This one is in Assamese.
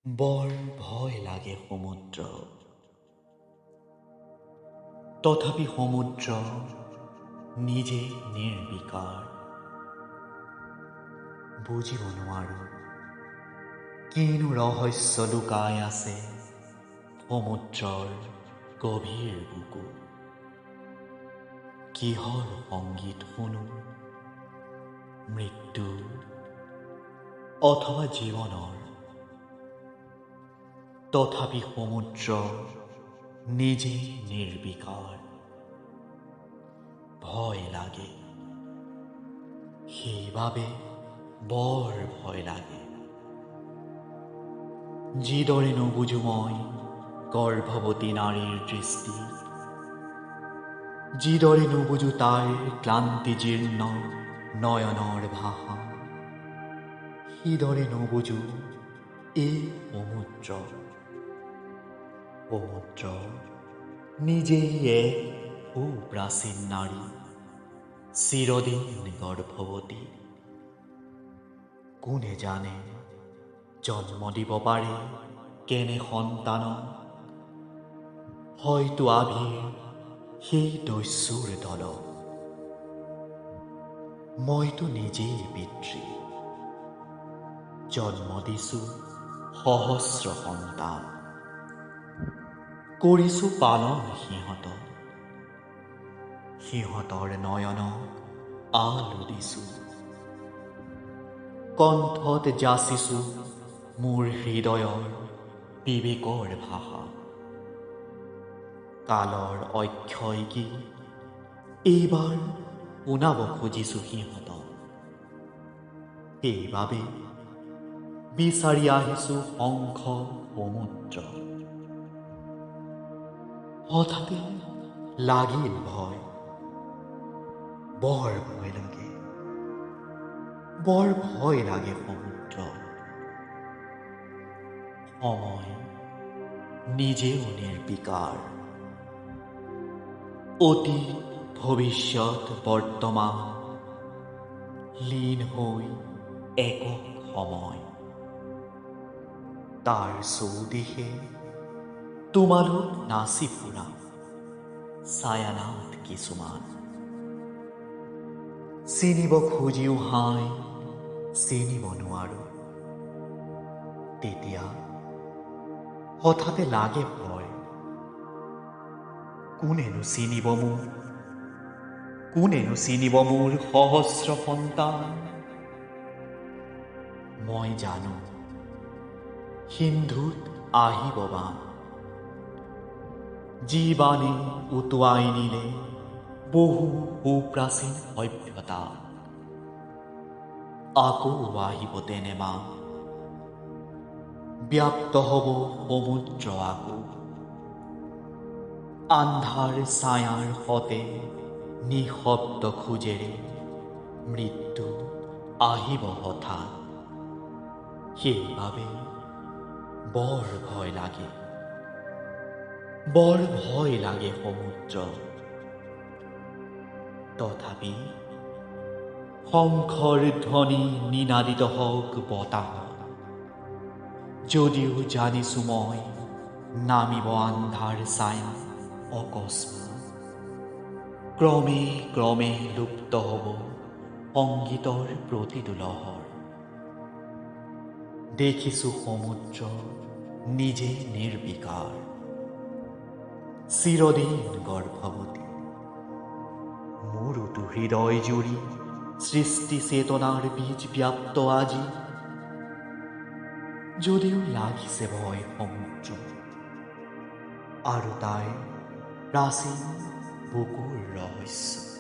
বৰ ভয় লাগে সমুদ্ৰ, তথাপি সমুদ্ৰ নিজে নিৰ্বিকাৰ। বুজিব নোৱাৰো কিনো ৰহস্য লুকাই আছে সমুদ্ৰৰ গভীৰ বুকুত। কিহৰ সংগীত শুনো, মৃত্যুৰ অথবা জীৱনৰ? তথাপি সমুদ্ৰ নিজে নিৰ্বিকাৰ। ভয় লাগে, সেইবাবে বৰ ভয় লাগে। যিদৰে নুবুজো মই গৰ্ভৱতী নাৰীৰ দৃষ্টি, যিদৰে নুবুজো তাইৰ ক্লান্তিজীৰ্ণ নয়নৰ ভাষা, সিদৰে নুবুজো এই সমুদ্ৰ। সমুদ্ৰ নিজেই এক সুপ্ৰাচীন নাৰী, চিৰদিন গৰ্ভৱতী। কোনে জানে জন্ম দিব পাৰে কেনে সন্তানক? হয়তো আভিৰ সেই দস্যুৰ দলক। মইতো নিজেই পিতৃ, জন্ম দিছো সহস্ৰ সন্তান, কৰিছো পালন সিহঁতক, সিহঁতৰ নয়নক আলো দিছো, কণ্ঠত যাচিছো মোৰ হৃদয়ৰ বিবেকৰ ভাষা। কালৰ অক্ষয় গীত এইবাৰ শুনাব খুজিছো সিহঁতক। সেইবাবে বিচাৰি আহিছো শংখ সমুদ্ৰ। হঠাতে লাগিল ভয়, বৰ ভয় লাগে, বৰ ভয় লাগে সমুদ্ৰ। সময় নিজেও নিৰ্বিকাৰ। অতীত, ভৱিষ্যত, বৰ্তমান লীন হৈ একক সময়। তাৰ চৌদিশে তোমালোক নাচি ফুৰা ছায়ানাট কিছুমান। চিনিব খুজিও হায় চিনিব নোৱাৰো। তেতিয়া হঠাতে লাগে ভয়, কোনেনো চিনিব মোক? কোনেনো চিনিব মোৰ সহস্ৰ সন্তান? মই জানো সিন্ধুত আহিব বান, যি বানে উটুৱাই নিলে বহু সুপ্ৰাচীন সভ্যতা। আকৌ আহিব তেনে বান, ব্যাপ্ত হ'ব সমুদ্ৰ আকৌ। আন্ধাৰ ছায়াৰ সতে নিঃশব্দ খোজেৰে মৃত্যু আহিব হঠাৎ। সেইবাবে বৰ ভয় লাগে, বৰ ভয় লাগে সমুদ্ৰ। তথাপি শংখৰ ধ্বনি নিনাদিত হওক বতাহত, যদিও জানিছো মই নামিব আন্ধাৰ ছায়া অকস্মাত। ক্ৰমে ক্ৰমে লুপ্ত হ'ব সংগীতৰ প্ৰতিটো লহৰ। দেখিছো সমুদ্ৰ নিজে নিৰ্বিকাৰ, চিৰদিন গৰ্ভৱতী। মোৰোতো হৃদয় জুৰি সৃষ্টি চেতনাৰ বীজ ব্যাপ্ত আজি। যদিও লাগিছে ভয় সমুদ্ৰ আৰু তাইৰ প্ৰাচীন বুকুৰ ৰহস্য।